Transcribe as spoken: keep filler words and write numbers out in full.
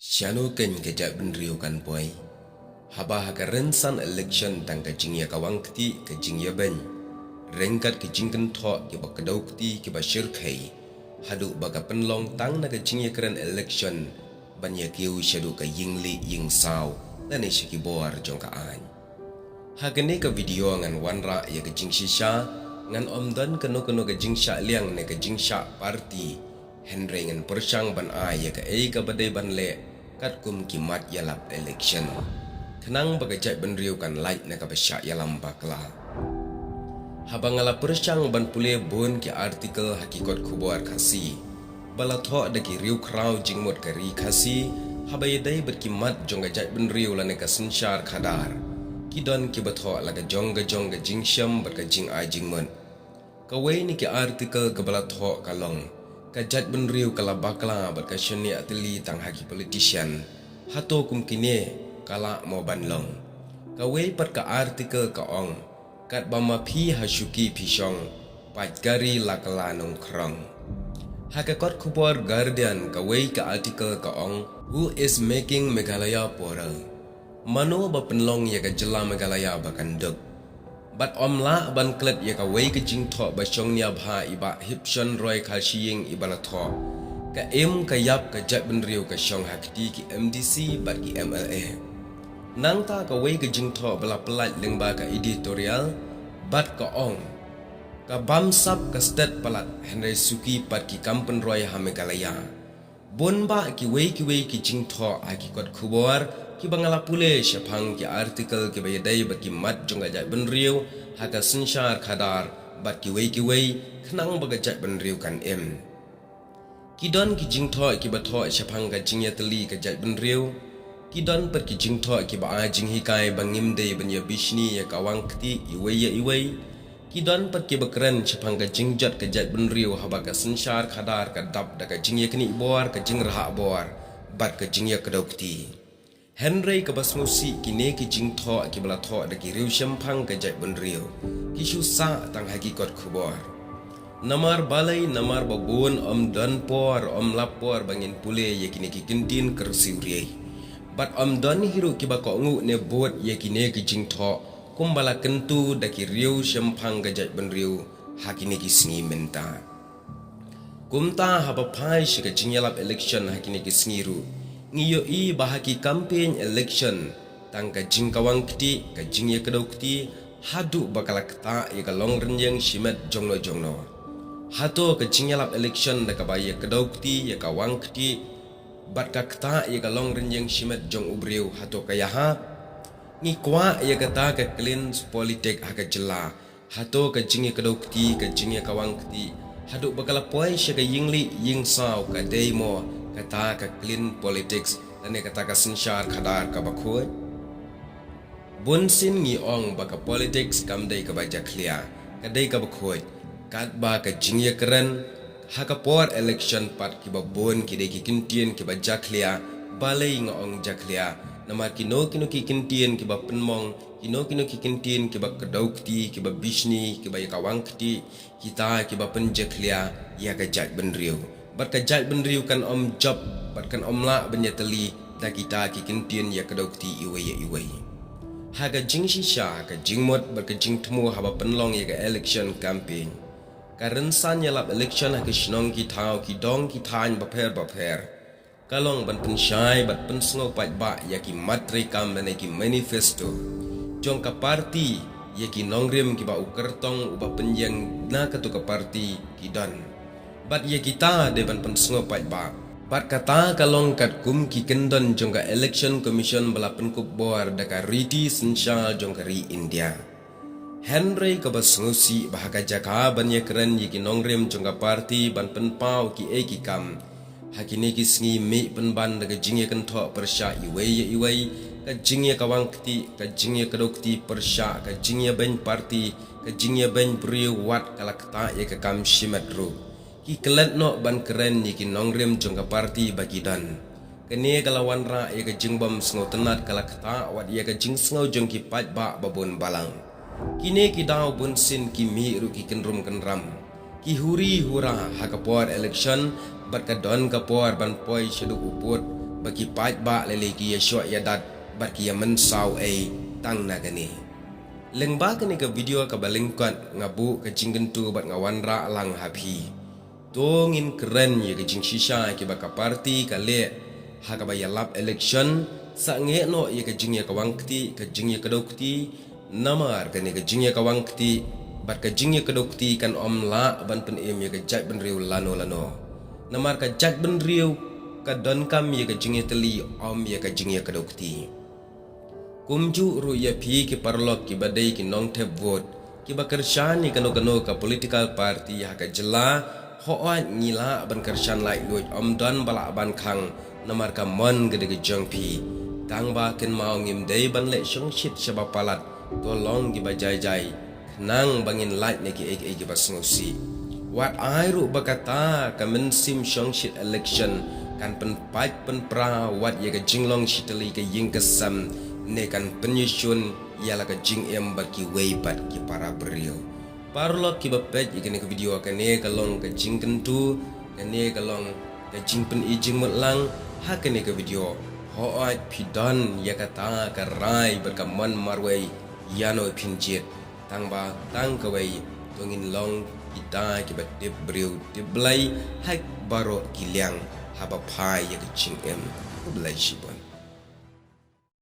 Shano kein ka jaitbynriew kan poi? Haba ha ka rynsan election tang ka jingïakawang kti ka jingïabeiñ, ryngkat ki jingkynthoh kiba kdew kti kiba shyrkhei, haduh ba ka pynlong tang na ka jingïakren election ban ïakiew shaduh ka ïinglieh ïingsaw lane sha ki bor jong ka aiñ. Ha kane ka video ngan wanrah ïa ka jingshisha, ngan ym don kano kano ka jingshah liang ne ka jingshah party, hynrei ngan pyrshang ban ai ïa kaei kaba dei ban leh katkum ki mat ïalap election, khnang ba ka jaitbynriew kan lait na kaba shah ïalam bakla. Haba nga la pyrshang ban pule bun ki article ha ki kot khubor Khasi ba la thoh da ki riewkhraw jingmut ka ri Khasi, haba ïadei bad ki mat jong ka jaitbynriew lane ka synshar khadar, ki don kiba thoh la ka jong ka jong ka jingshem bad ka jingai jingmut. Kawei na ki article kaba la thoh ka long, ka jaitbynriew ka la bakla bad ka shaniah tylli tang ha ki politician. Hato kum kine ka lah mo ban long? Kawei pat ka article ka ong, katba ma phi ha shuki phi shong, pait kari la kylla nongkhrong. Ha ka kot khubor Guardian kawei ka article ka ong, "Who is making Meghalaya poorer?" Mano ba pynlong ïa ka jylla Meghalaya ba kan duk? Bad ym lah ban klet ïa kawei ka jingthoh ba shong nia bha i Bah Hipshon Roy Kharshiing iba la thoh, ka im ka ïap ka jaitbynriew ka shong ha kti ki M D C bad ki M L A. Nangta kawei ka jingthoh ba la pyllait lyngba ka editorial bad ka ong, ka bamsap ka stet palat hynrei suki pat ki kam pynroi ha Meghalaya. Bun bah kiwei kiwei ki jingthoh ha ki kot khubor kiba nga la pule shaphang ki article kiba ïadei bad ki mat jong ka jaitbynriew ha ka synshar khadar bad kiwei kiwei, khnang ba ka jaitbynriew kan im. Ki don ki jingthoh kiba thoh shaphang ka jingïatylli ka jaitbynriew. Ki don pat ki jingthoh kiba ai jinghikai ba ngim dei ban ïa bishni ïa ka wang kti iwei ïa iwei. Ki don pat kiba kren shaphang ka jingjot ka jaitbynriew haba ka synshar khadar ka dap da ka jingïaknieh bor, ka jingrhah bor bad ka jingïakdew kti. Hynrei kaba sngewsih, kine ki jingthoh kiba la thoh da ki riewshemphang ka jaitbynriew ki shu sah tang ha ki kot khubor. Namar balei? Namar ba bun ym don por, ym lap por ba ngin pule ïa kine ki kyntien kyrsiew riei. Bad ym don hi ruh kiba kohnguh ne bud ïa kine ki jingthoh kumba la kyntu da ki riewshemphang ka jaitbynriew ha kine ki sngi mynta. Kumta haba phai sha ka jingïalap election ha kine ki sngi ruh, ngi ïohi ba ha ki campaign election tang ka jingkawang kti, ka jingïakdew kti, haduh ba ka la ktah ïa ka longrynïeng shimet jongno jongno. Hato ka jingïalap election da kaba ïakdew kti, ïa ka wang kti bad ka ktah ïa ka longrynïeng shimet jong u briew, hato ka ïahap? Ngi kwah ïa kata ka clean politic ha ka jylla. Hato ka jingïakdew kti, ka jingïakawang kti, haduh ba ka la poi sha ka ïinglieh ïingsaw, ka dei mo kata ka clean politics lane kata ka synshar khadar kaba khuid? Bunsien ngi ong ba ka politics kam dei kaba jakhlia, ka dei kaba khuid. Katba ka jingïakren ha ka por election pat, kiba bun ki dei ki kyntien kiba jakhlia. Balei nga ong jakhlia? Namar kino kino ki kyntien kiba pynmong, kino kino ki kyntien kiba kdew kti, kiba bishni, kiba ïakawang kti, kita kiba pynjakhlia ïa ka jaitbynriew. Bad ka jaitbynriew kan ym jop bad kan ym lah ban ïatylli da kita ki kyntien ïakdew kti iwei ïa iwei. Ha ka jingshisha, ka jingmut bad ka jingthmu haba pynlong ïa ka election campaign, ka rynsan ïalap election ha ki shnong ki thaw, ki dong ki thaiñ bapher bapher, ka long ban pynshai bad pynsngew paidbah ïa ki mat treikam lane ki manifesto jong ka party, ïa ki nongrim kiba u kyrtong uba pynïeng na katu ka party ki don. Bad ïa kita dei ban pynsngew paidbah. Bad kata ka long katkum ki kyndon jong ka Election Commission ba la pynkup bor da ka riti synshar jong ka ri India. Hynrei kaba sngewsih ba ha ka jaka ban ïakren ïa ki nongrim jong ka party ban pynpaw kiei ki kam, ha kine ki sngi mih pynban da ka jingïakynthoh pyrshah iwei ïa iwei, ka jingïakawang kti, ka jingïakdew kti pyrshah, ka jingïabeiñ party, ka jingïabeiñ briew, wat ka la ktah ïa ka kam shimet ruh. Ki klet noh ban kren ïa ki nongrim jong ka party ba ki don. Kane ka la wanrah ïa ka jingbym sngewtynnad, ka la ktah wat ïa ka jingsngew jong ki paidbah ba bun balang. Kine ki daw bunsien ki mih ruh ki kynrum kynram, ki huri hura ha ka por election, bad ka don ka por ban poi shaduh u pud ba ki paidbah lei lei ki ïa shoh ïa dat bad ki ïa mynsaw ei tang na kane. Lyngba kane ka video kaba lyngkot nga buh ka jingkyntu bad nga wanrah lang ha phi. To ngin kren ïa ka jingshisha kiba ka party ka leh ha kaba ïalap election, sangeh noh ïa ka jingïakawang kti, ka jingïakdew kti, namar kane ka jingïakawang kti bad ka jingïakdew kti kan ym lah ban pynim ïa ka jaitbynriew lano lano. Namar ka jaitbynriew ka donkam ïa ka jingïatylli, ym ïa ka jingïakdew kti. Kumjuh ruh ïa phi ki paralok kiba dei ki nongthep vote, kiba kyrshan ïa kano kano ka political party ha ka jylla, hooid ngi lah ban kyrshan laitluid, ym don ba lah ban khang, namar ka mon ka dei ka jong phi. Tangba kynmaw ngim dei ban leh shongshit shaba palat, to long kiba jai jai, khnang ba ngin lait na kiei kiei kiba sngewsih. Wat ai ruh ba kata ka mynsiem shongshit election kan pynpait pynpra wat ïa ka jinglong shitylli ka ïing ka sem, ne kan pynïashun ïa la ka jingim bad kiwei pat ki para briew. Paralok kiba peit ïa kane ka video, kane ka long ka jingkyntu, kane ka long ka jingpyni jingmut lang ha kane ka video. Hooid phi don ïa kata ka rai bad ka mon marwei ïano phin jied. Tangba tang kawei, to ngin long kita kiba tip briew tip Blei ha baroh ki liang haba phai ïa ka jingim. Khublei shibun.